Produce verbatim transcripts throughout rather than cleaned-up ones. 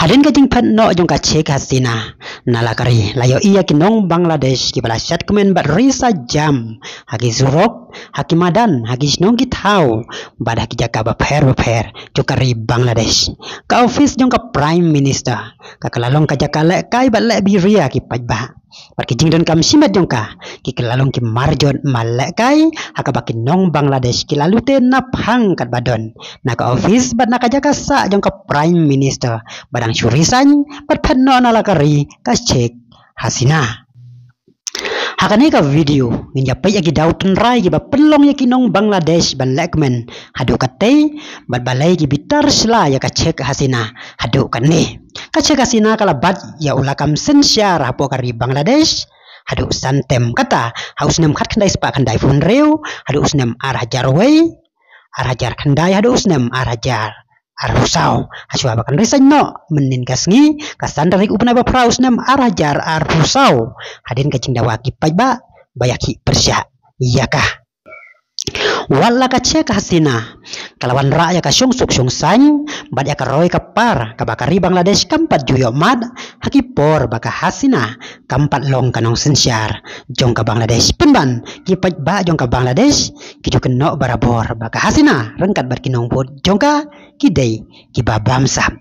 Hadien ka jingphet noh jong ka Sheikh Hasina na la ka ri, la ïohi ïa ki nong Bangladesh kiba la shad kmen bad ri sa jam ha ki surok, ha ki madan, ha ki shnong ki thaw bad ha ki jaka bapher bapher jong ka ri Bangladesh. Ka office jong ka Prime Minister ka ka la long ka jaka lehkai bad leh biria ki paidbah. Bad ki jingdonkam shimet jong ka ki ka la long ki marjot malehkai, ha kaba ki nong Bangladesh ki la lute naphang katba don na ka office bad na ka jaka sah jong ka Prime Minister ba dang shu resign bad phet noh na la ka ri ka Sheikh Hasina. Ha kane ka video ngin ïa peit ïa ki daw tynrai kiba pynlong ïa ki nong Bangladesh ban leh kmen haduh katei bad balei ki bitar shla ïa ka Sheikh Hasina haduh kane. Ka Sheikh Hasina ka la bat ïa u lakam synshar hapoh ka ri Bangladesh haduh san tem, kata ha u snem khatkhyndai spah khyndaiphew hynriew haduh u snem ar hajar wei, ar hajar khyndai haduh u snem ar hajar arphew saw. Hashwa ba kan resign noh mynnin ka sngi ka san tarik u bnai ba phra u snem ar hajar arphew saw, hadien ka jingdawa ki paidbah ba ïa khih pyrshah ïa ka. Wat la ka Sheikh Hasina ka la wanrah ïa ka shongsuk shongsaiñ bad ïa ka roi ka par kaba ka ri Bangladesh kam pat ju ïoh mad ha ki por ba ka Hasina kam pat long ka nongsynshar jong ka Bangladesh. Pynban ki paidbah jong ka Bangladesh ki ju kynnoh barabor ba ka Hasina ryngkat bad ki nongbud jong ka ki dei kiba bamsap.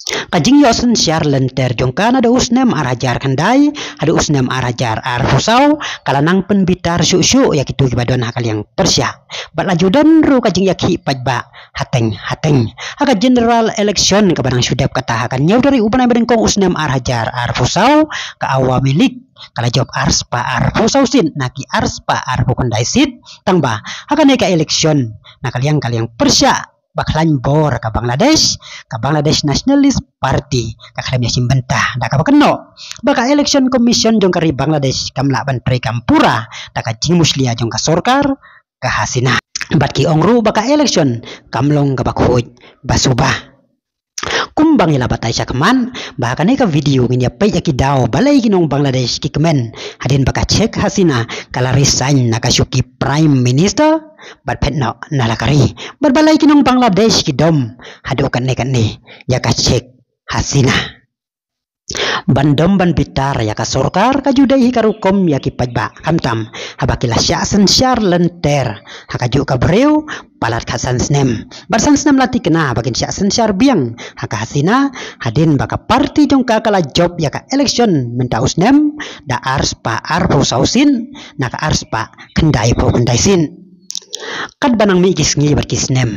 Ka jingïoh synshar lynter jong ka naduh u snem ar hajar khyndai haduh u snem ar hajar arphew saw ka la nang pynbitar shuh shuh ïa kito kiba don ha ka liang pyrshah. Bad la ju don ruh ka jingïakhih paidbah hateng hateng. Ha ka general election kaba nang shu dep, kata ha ka hynñiew tarik u bnai ba nyngkong u snem ar hajar arphew saw, ka Awami League ka la jop ar spah arphew saw seat na ki ar spah arphew khyndai seat. Tangba ha kane ka election na ka liang ka liang pyrshah ba khlaiñ bor ka Bangladesh, ka Bangladesh Nationalist Party ka khlem ïashim bynta da kaba kynnoh ba ka Election Commission jong ka ri Bangladesh kam lah ban treikam pura da ka jingmushlia jong ka sorkar ka Hasina. Bad ki ong ruh ba ka election kam long kaba khuid ba suba. Kumba ngi la batai shakhmat, ba ha kane ka video ngin ïa peit ïa ki daw balei ki nong Bangladesh ki kmen hadien ba ka Sheikh Hasina ka la resign na ka shuki Prime Minister bad phet noh na la ka ri. Bad balei ki nong Bangladesh ki dom haduh katne katne ïa ka Sheikh Hasina. Ban dom ban bitar ïa ka sorkar ka ju dei hi ka rukom ïa ki paidbah, khamtam haba ki la shah synshar lynter ha kajuh ka briew palat ka san snem. Bad san snem la thikna ba kin shah synshar biang ha ka Hasina hadien ba ka party jong ka ka la jop ïa ka election mynta u snem da ar spah arphew saw seat na ka ar spah khyndaiphew khyndai seat. Katba nang mih ki sngi bad ki snem,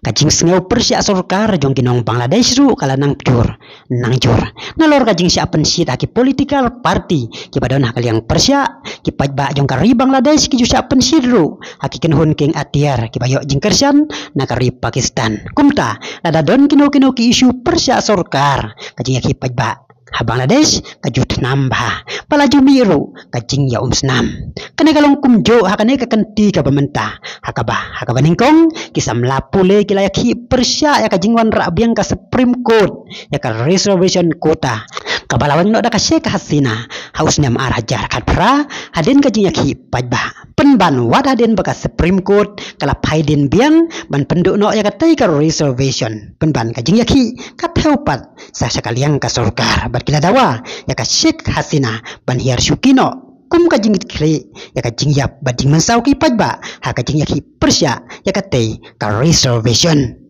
ka jingsngew pyrshah sorkar jong ki nong Bangladesh ruh ka la nang jur nang jur. Nalor ka jingshah pynshit ha ki political party kiba don ha ka liang pyrshah, ki paidbah jong ka ri Bangladesh ki ju shah pynshit ruh ha ki kynhun kieng atiar kiba ïoh jingkyrshan na ka ri Pakistan. Kumta lada don kino kino ki issue pyrshah sorkar, ka jingïakhih paidbah ha Bangladesh ka ju thnam bha. Ba la ju mih ruh ka jingïaumsnam. Kane ka long kumjuh ha kane ka kynti kaba mynta, ha kaba, ha kaba nyngkong ki samla pule ki la ïakhih pyrshah ïa ka jingwanrah biang ka Supreme Court ïa ka reservation quota kaba la weng noh da ka Sheikh Hasina ha u snem ar hajar khatphra hadien ka jingïakhih paidbah. Pynban wat hadien ba ka Supreme Court ka la phai dien biang ban pynduh noh ïa katei ka reservation, pynban ka jingïakhih ka thew pat sa sha ka liang ka sorkar bad ki la dawa ïa ka Sheikh Hasina ban hiar shuki noh kum ka jingkitkhlieh ïa ka jingïap bad jingmynsaw ki paidbah ha ka jingïakhih pyrshah ïa katei ka reservation.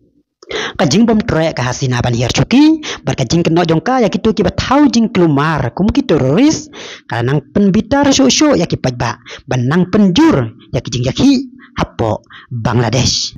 Ka jingbym treh ka Hasina ban hiar shuki bad ka jingkynnoh jong ka ïa kito kiba thaw jingkulmar kum ki terrorist ka la nang pynbitar shuh shuh ïa ki paidbah ban nang pynjur ïa ki jingïakhih hapoh Bangladesh.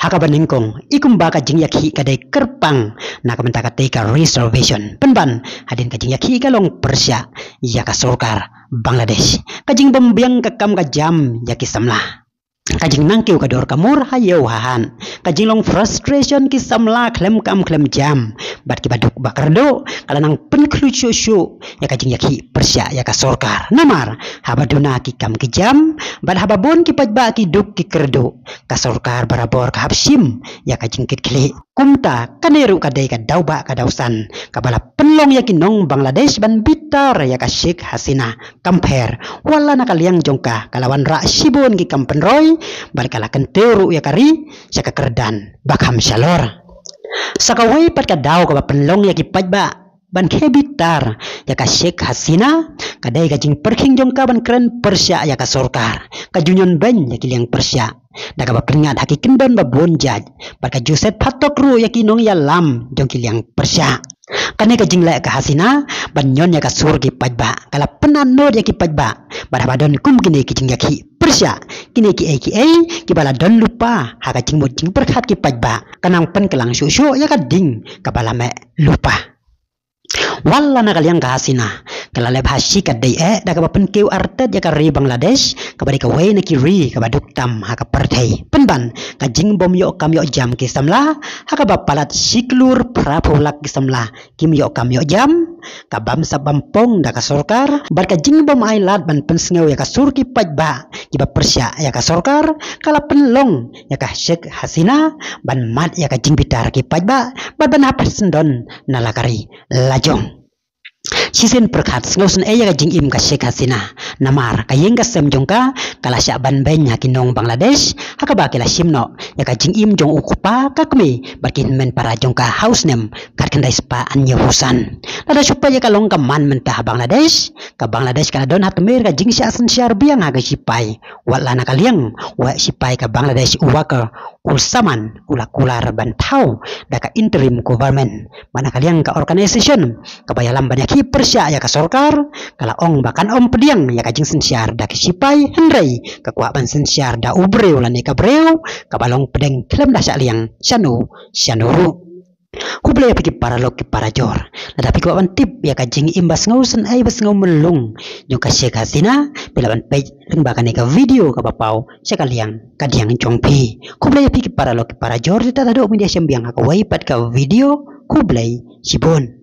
Ha kaba nyngkong, i kumba ka jingïakhih ka dei kyrpang na ka bynta katei ka reservation, pynban hadien ka jingïakhih ka long pyrshah ïa ka sorkar Bangladesh. Ka jingbym biang ka kam ka jam ïa ki samla, ka jingnang kiew ka dor ka mur ha ïew ha hat, ka jinglong frustration ki samla khlem kam khlem jam bad kiba duk ba kyrduh ka la nang pynkhluit shuh shuh ïa ka jingïakhih pyrshah ïa ka sorkar. Namar haba duna ki kam ki jam bad haba bun ki paidbah ki duk ki kyrduh, ka sorkar barabor ka hap shim ïa ka jingkitkhlieh. Kumta kane ruh ka dei ka daw ba ka daw san kaba la pynlong ïa ki nong Bangladesh ban bitar ïa ka Sheikh Hasina. Kam pher, wat la na ka liang jong ka ka la wanrah shibun ki kam pynroi bad ka la kyntiew ruh ïa ka ri sha ka kyrdan ba kham shalor. Sa kawei pat ka daw kaba pynlong ïa ki paidbah ban khie bitar ïa ka Sheikh Hasina, ka dei ka jingpyrkhing jong ka ban kren pyrshah ïa ka sorkar, ka jingïon beiñ ïa ki liang pyrshah, da kaba pynngat ha ki kyndon ba bun jait, bad ka ju set phatok ruh ïa ki nongïalam jong ki liang pyrshah. Kane ka jingleh ka Hasina ban ñion ïa ka sur ki paidbah, ka la pynatnud ïa ki paidbah, bad haba don kum kine ki jingïakhih pyrshah, kine kiei kiei kiba la don lypa ha ka jingmut jingpyrkhat ki paidbah, ka nang pynkhlaiñ shuh shuh ïa ka ding kaba la meh lypa. Wat la na ka liang ka Hasina, ka la leh bha shi katdei eh da kaba pynkiew artet ïa ka ri Bangladesh, kaba dei kawei na ki ri kaba duk tam ha ka pyrthei. Pynban ka jingbym ïoh kam ïoh jam ki samla, ha kaba palat shi klur phra phew lak ki samla kim ïoh kam ïoh jam, ka bamsap bampong da ka sorkar, bad ka jingbym ailad ban pynsngew ïa ka sur ki paidbah kiba pyrshah ïa ka sorkar, ka la pynlong ïa ka Sheikh Hasina ban mad ïa ka jingbitar ki paidbah, bad ban hap syndon na la ka ri lajong. Shisien pyrkhat, sngewsynei ïa ka jingim ka Sheikh Hasina, namar ka ïing ka sem jong ka, ka la shah ban beiñ ha ki nong Bangladesh, ha kaba ki la shim noh ïa ka jingim jong u kpa ka kmie bad ki hynmen para jong ka ha u snem khatkhyndai spah hynñiewphew san. Lada shu peit ïa ka long ka man mynta ha Bangladesh, ka Bangladesh ka la don ha tmier ka jingshah synshar biang ha ki sipai. Wat la na ka liang, wat sipai ka Bangladesh u Waqar ul Zaman u la kular ban thaw da ka interim government. Bad na ka liang ka organisation kaba ïalam ban ïakhih pyrshah ïa ka sorkar, ka la ong ba kan ym pdiang ïa ka jingsynshar da ki sipai, hynrei ka kwah ban synshar da u briew lane ka briew kaba long pdeng khlem da shah liang shano shano ruh. Khublei ïa phi ki paralok ki parajor. Lada phi kwah ban tip ïa ka jingim ba sngewsynei ba sngewmyllung jong ka Sheikh Hasina, phi lah ban peit lyngba kane ka video kaba paw sha ka liang ka diang jong phi. Khublei ïa phi ki paralok ki parajor, te ta da dok mynta shem biang ha kawei pat ka video. Khublei shibun.